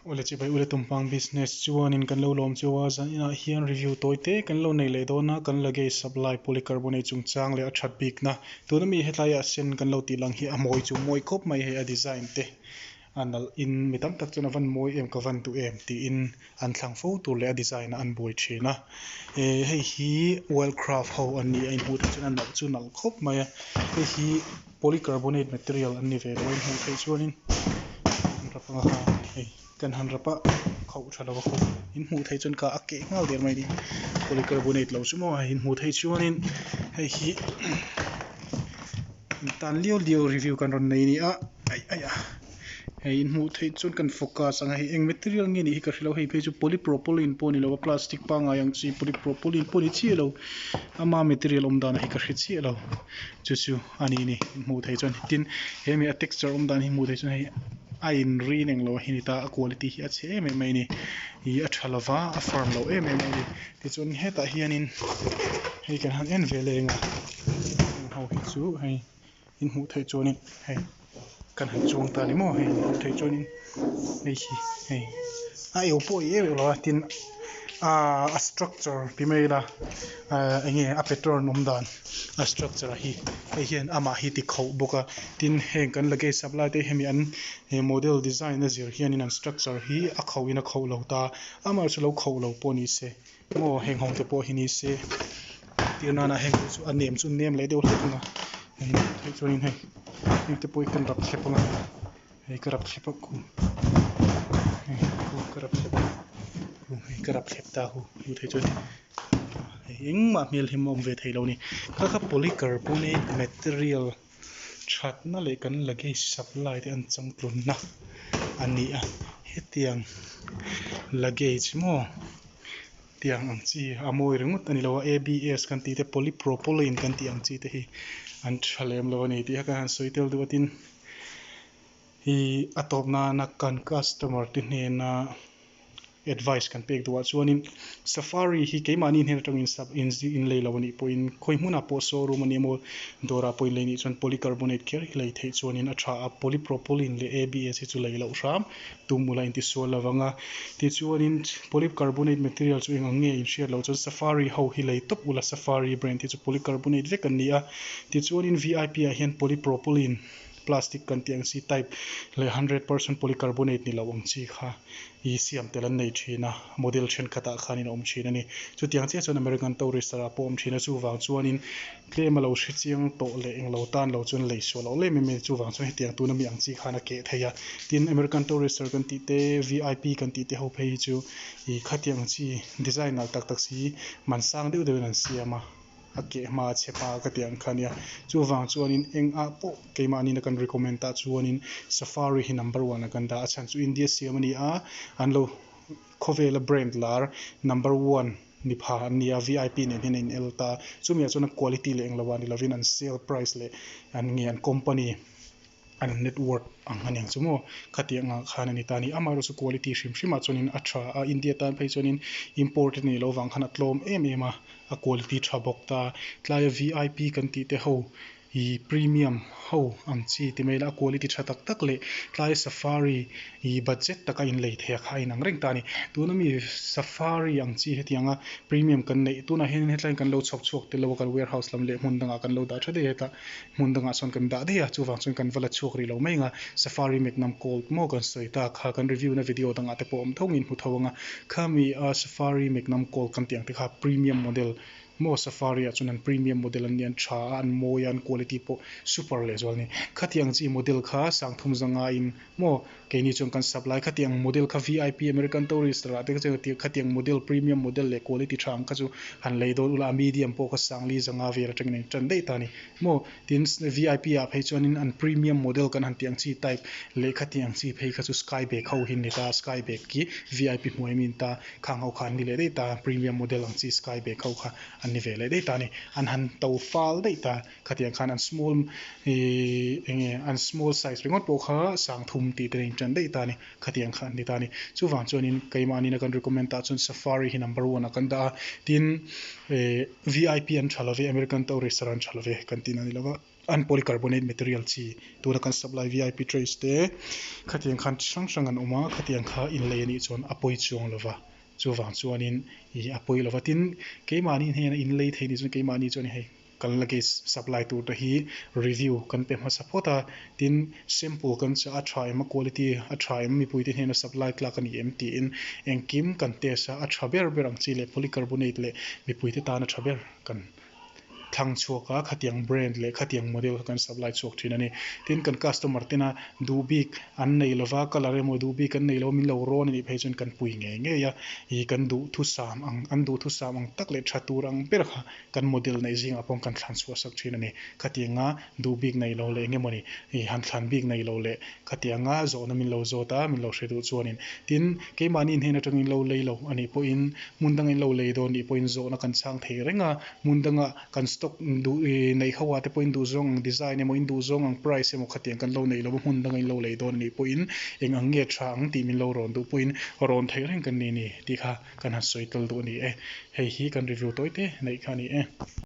Ule chibai ule tumpang business chuanin kan lo lawm chu a zan inah hian review tawi te kan lo nei leh dawn a kan luggage supply polycarbonate chungchang leh a that bikna tuna mi hetlai ah sen kan lo tih lang hi a mawi chu mawi khawp mai hei a design te a nalh in mi tam tak chuan a van mawi em ka van duh em tiin an thlang fo tur leh a design ah an buai thin a eh hei hi wildcraft ho an ni a inhmuh theih chuan a nalh chu nalh khawp mai a hei hi polycarbonate material an ni ve lo a inhmuh theih chuanin rap anga hei kan han rap a khauh tha lo a khu inhmuh theih chuan ka a keh nghal der mai a ni polycarbonate lo chu maw hei inhmuh theih chuanin hei hi tan liau liau review kan rawn nei a ni a aih aih a hei inhmuh theih chuan kan focus ang a hei eng material nge nih hi ka hrelo hei phei chu polypropylene pawh a ni lo a plastic pangngai ang chi polypropylene pawh a ni chiah lo ama material awm dan hi ka hre chiah lo chu chu a ni ni hmuh theih chuan tin hemi a texture awm dan hi hmuh theih chuan hei a in rin englo a hi ni ta a quality hi a chhe em em mai a ni ih a tha lova a firm lo em em mai a ni tichuan hetah hianin hei kan han en ve leng a heng ho hi chu hei in hmuh theih chuanin hei kan han chuang ta a ni maw hei in hmuh theih chuanin hei hi hei a eu pawh i eu lo a tin ahh a structure ti mai ila ahh eng nge a pattern awm dan a structure hi hei hian amah hi ti khauh bawk a tin heng kan luggage supply te hemi an he model design a zir hianin an structure hi a khauh in a khauh lo ta amaherawhchu lo khauh lo pawh ni se maw heng ho te pawh hi ni se tir nana heng te chu a nem chu nem leh deuh hlek ang a hei theih chuanin hei heng te pawh hi kan rap thlep ang a hei ka rap thlep a khu hei khu ka rap thlep a khu hei ka rap thlep ta khu hmuh theih chuan hei engmah hmel hi a awm ve thei lo a ni kha kha polycarbonate material thatna leh kan luggage supply te an changtlunna a ni a hetiang luggage maw tiang ang chi a mawi ringawt a ni lo a abs kan tih te polypropylene kan tih ang chi te hi an tha lem lo a ni tih kha kan han sawi tel duh a tin ih a tawp nana kan customer te hnena. Advice kan pek duhah chuanin Safari hi keimahni hnen atangin sap in in lei lo anih pawhin khawi hmunah pawh showroom ania maw dawrah pawh in lei nih chuan polycarbonate kher hi lei theih chuanin a tha a, polypropylene leh ABS hi chu lei loh hram tum ula intisual lo vang a. Tichuanin polycarbonate material chu eng ang nge in hriat loh chuan Safari ho hi lei tawp ula Safari brand hi chu polycarbonate vek an ni a. Tichuanin VIP ah hian polypropylene plastic kan tih ang chi type leh 100% polycarbonate ni lo ang chi kha i siam tel an nei thin a, model thenkhatah khanin a awm thin a ni. Chutiang chiah chuan American Tourister ah pawh a awm thin a, chuvang chuanin tlem a lo hre chiang tawh leh englo tan lo chuan lei suah loh lem em em a ni. Chuvang chuan hetiang tuna mi ang chi khan a keh thei a, tin American Tourister kan tih te, VIP kan tih te ho phei hi chu i khatiang chi design nalh tak tak si man sang deuh deuhin an siam a. A keh hma a chhe hma ka tih ang kha nia. Chuvang chuanin eng ah pawh keimahni na kan recommend tah chuanin Safari hi number one a kan dah a chhan chu India siam a ni a, an lo khawvela brand lar number one ni pha an ni a, VIP nen hian a in el ta. Chumi ah chuan a quality leh englo ah ni lovin an sale price leh an nge an company an network ang a niang chu maw khatiang ah khan a ni ta a ni amaherawh chu quality hrim hrim ah chuanin a tha a India tan phei chuanin import a nih loh vang khan a tlawm em em a a quality tha bawk ta tlaia V_I_P kan tih te ho ih premium ho ang chi ti mai ila a quality tha tak tak leh tlaia safari ih budget taka inlei thei a kha a inang reng ta a ni tuna mi safari ang chi hetianga premium kan neih tunah hian hetlaiin kan lo chhawp chhuak tel lo a kan warehouse lam leh hmun dangah kan lo dah tha daih a hetah. Hmun dangah sawn kan dah daih a, chuvang chuan kan va la chhuak rih lo mai ang a, Safari Magnum Colt maw kan sawi ta kha kan review na video dangah te pawh awm tho ngin hmu tho ang a, khami a Safari Magnum Colt kan tih ang te kha premium model maw Safari ah chuan an premium model an nia an tha a, an mawi a, an quality pawh super leh zual a ni. Khatiang chi model kha sangthum zanga in maw Keini chuan kan supply khatiang model kha VIP American Tourister ah te kha chuan khatiang model premium model leh quality tha ang kha chu han lei dawn ula a medium pawh kha sangli zanga vel atangin an tan daih ta a ni maw. Tin VIP ah phei chuanin an premium model kan han tih ang chi type leh khatiang chi phei kha chu sky bag ho hi an ni ta a, sky bag khi VIP hnuai mi an ta khang ho kha an ni leh daih ta premium model ang chi sky bag ho kha an ni ve leh daih ta a ni. An han to fal daih ta. Khatiang khan an small ih eng nge an small size ringawt pawh kha sang thum tih te a intan daih ta a ni. Khatiang kha an ni ta a ni. Chuvang chuanin keimahni na kan recommend tah chuan Safari hi number one ah kan dah a. Tin eh VIP an tha lo ve, American Tourister an tha lo ve kan tihna a ni lo va. An polycarbonate material chi tuna kan supply vip trays te khatiang khan chi hrang hrang an awm a khatiang kha in lei anih chuan a pawi chuang lova chuvang chuanin ih a pawi lova tin keimahni hnena in lei thei nih chuan keimahni chuan hei kan luggage supply tur te hi review kan pe hmasa phawt a tin sample kan chah a tha em a quality a tha em mipui te hnena supply tlak a ni em tiin engkim kan test a a tha ber ber ang chi leh polycarbonate leh mipui te tana tha ber kan thlang chhuak a, khatiang brand leh khatiang model kha kan supply chhuak thin a ni. Tin, kan customer tena duh bik an nei lova, colour emaw duh bik an nei lo min lo rawn a nih phei chuan kan pui ngei ngei a, ih kan duhthusam ang an duhthusam ang tak leh tha tur ang ber kha kan model neih zingah pawh kan thlan chhuah sak thin a ni. Khatianga duh bik nei lo leh eng emawni ih han thlan bik nei lo leh khatianga zawhna min lo zawt a, min lo hre duh chuanin. Tin, keimahni hnen atangin lo lei lo a nih pawhin hmun dangin lo lei dawn nih pawhin zawhna kan chhang thei reng a, Hmun danga kan stock duh ih neih ho ah te pawhin duhzawng ang design emaw in duhzawng ang price emaw khatiang kan lo neih lo a hmun danga in lo lei dawn anih pawhin eng ang nge tha ang tih min lo rawn duh pawhin rawn theih reng kan ni ni tih kha kan han sawi tel duh a ni e. Hei hi kan review tawi te neih kha a ni e.